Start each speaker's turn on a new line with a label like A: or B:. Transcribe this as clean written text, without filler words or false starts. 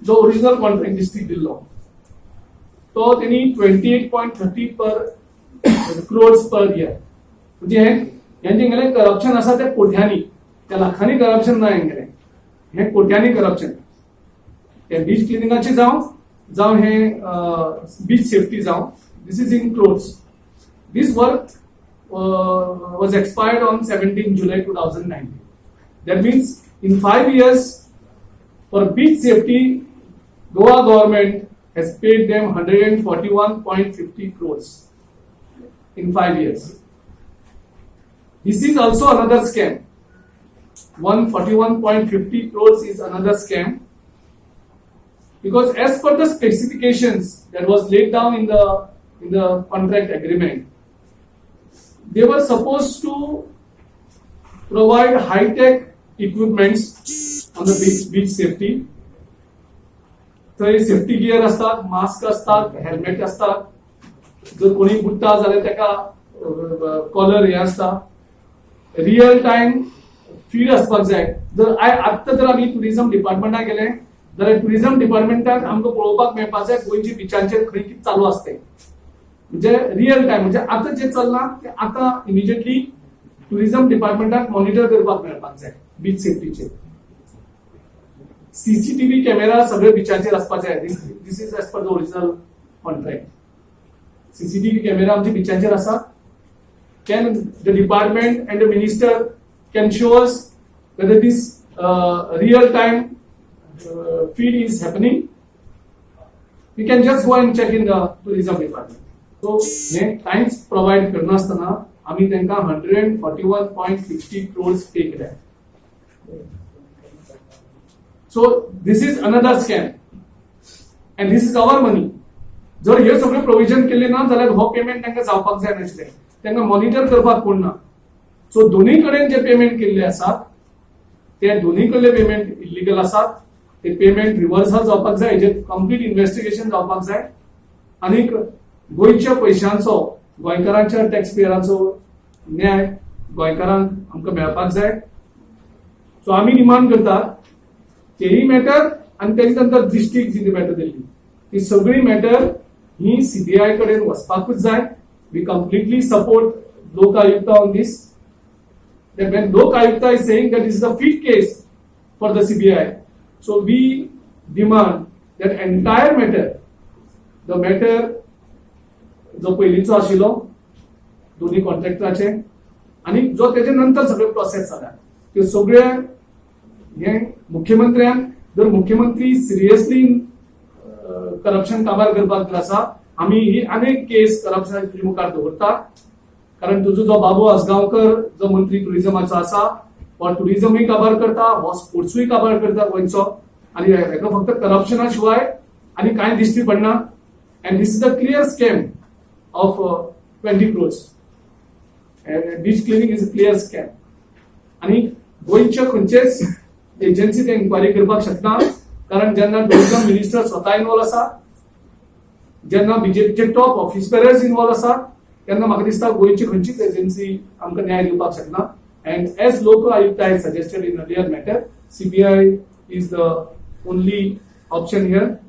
A: जो original contract district दिल्लो तो त्यांनी 28.30 per crores per year. म्हणजे हे हेंचे करप्शन आसा ते कोट्यांनी, त्या लाखांनी करप्शन ना हेंगेलें, हे कोट्यांनी करप्शन. ते बीच क्लिनिंगाचे जावं, जावं हे बीच सेफ्टी जावं, this is in crores. This work was expired on 17 July 2019. That means in 5 years, for beach safety, Goa government has paid them 141.50 crores in 5 years. This is also another scam. 141.50 crores is another scam because as per the specifications that was laid down in the contract agreement, they were supposed to provide high-tech equipments on the beach, beach safety. थंय safety gear असतात, mask असतात, helmet असतात. जर कोणी बुडटा जाल्यार ताका collar हे आसता, रियल टायम फीड आसपाक जाय. जर I आत्तां जर आमी टुरिझम डिपार्टमेंटाक गेले जाल्यार टुरिझम डिपार्टमेंटाक आमकां पळोवपाक मेळपाक जाय गोंयच्या बिचांचेर खंय कितें चालू आसता तें. म्हणजे रियल टायम, म्हणजे आतां जें चल्लां तें आतां इमिजिएटली टुरिझम डिपार्टमेंटाक मॉनिटर करपाक मेळपाक जाय. बीच सेफ्टीचेर सीसीटीव्ही कॅमेरा सगळे बिचांचेर आसपाक जाय. This is as per the original contract. CCTV camera आमच्या बिचांचेर आसा? Can the department and the minister can show us whether this real time feed is happening? We can just go and check in the tourism department. So हे कांयच provide करनासतना आमी तांकां 141.50 crores pay केले. So this is another scam and this is our money. जर हे सगळे provision केले ना जाल्यार हो पेमेंट तांकां जावपाक जाय नासलें. तांकां मॉनिटर करपाक कोण ना. सो दोन्ही कडेन जे पेमेंट केल्ले आसात ते दोन्ही कडले पेमेंट इलिगल आसात. ते पेमेंट रिव्हर्सल जावपाक जाय. हेजेर कंप्लीट इन्व्हेस्टिगेशन जावपाक जाय आनीक गोंयच्या पयशांचो, गोंयकारांच्या टॅक्स पेयरांचो न्याय गोंयकारांक आमकां मेळपाक जाय. सो आमी डिमांड करतात, तेही मॅटर आनी तेजे नंतर डिस्ट्रिक्ट जी मॅटर दिल्ली ती सगळी मॅटर ही सीबीआय कडेन वचपाकूच जाय. We completely support Lok Ayukta on this, that when Lok Ayukta is saying that this is a fit case for the CBI, so we demand that entire matter, the matter जो पयलींचो आशिल्लो दोन्ही कॉन्ट्रॅक्टराचे आनी जो तेजे नंतर सगळे प्रोसेस जाल्या त्यो सगळे हे मुख्यमंत्र्यान, जर मुख्यमंत्री सिरियसली करप्शन काबार करपाक जर आसा, आमी ही अनेक केस करप्शनाची तुजे मुखार दवरतात. कारण तुजो जो बाबू आजगांवकर जो मंत्री टुरिझमाचो आसा, हो टुरिझमूय काबार करता, हो स्पोर्ट्सूय काबार करता गोंयचो आनी हेका फक्त करप्शना शिवाय आनी कांय दिश्टी पडना. And this is a clear scam of 20 crores. Beach cleaning is a clear scam आनी गोंयच्या खंयचेच एजन्सी ते इन्क्वायरी करपाक शकना, कारण जेन्ना टुरिझम मिनिस्टर स्वता इन्वॉल्व आसा, जेन्ना बीजेपीचे टॉप ऑफिस बेरर्स इन्वॉल्व आसा, तेन्ना म्हाका दिसता गोंयची खंयचीच एजन्सी आमकां न्याय दिवपाक शकना. And as Lok Ayukta has suggested in earlier matter, CBI is the only option here.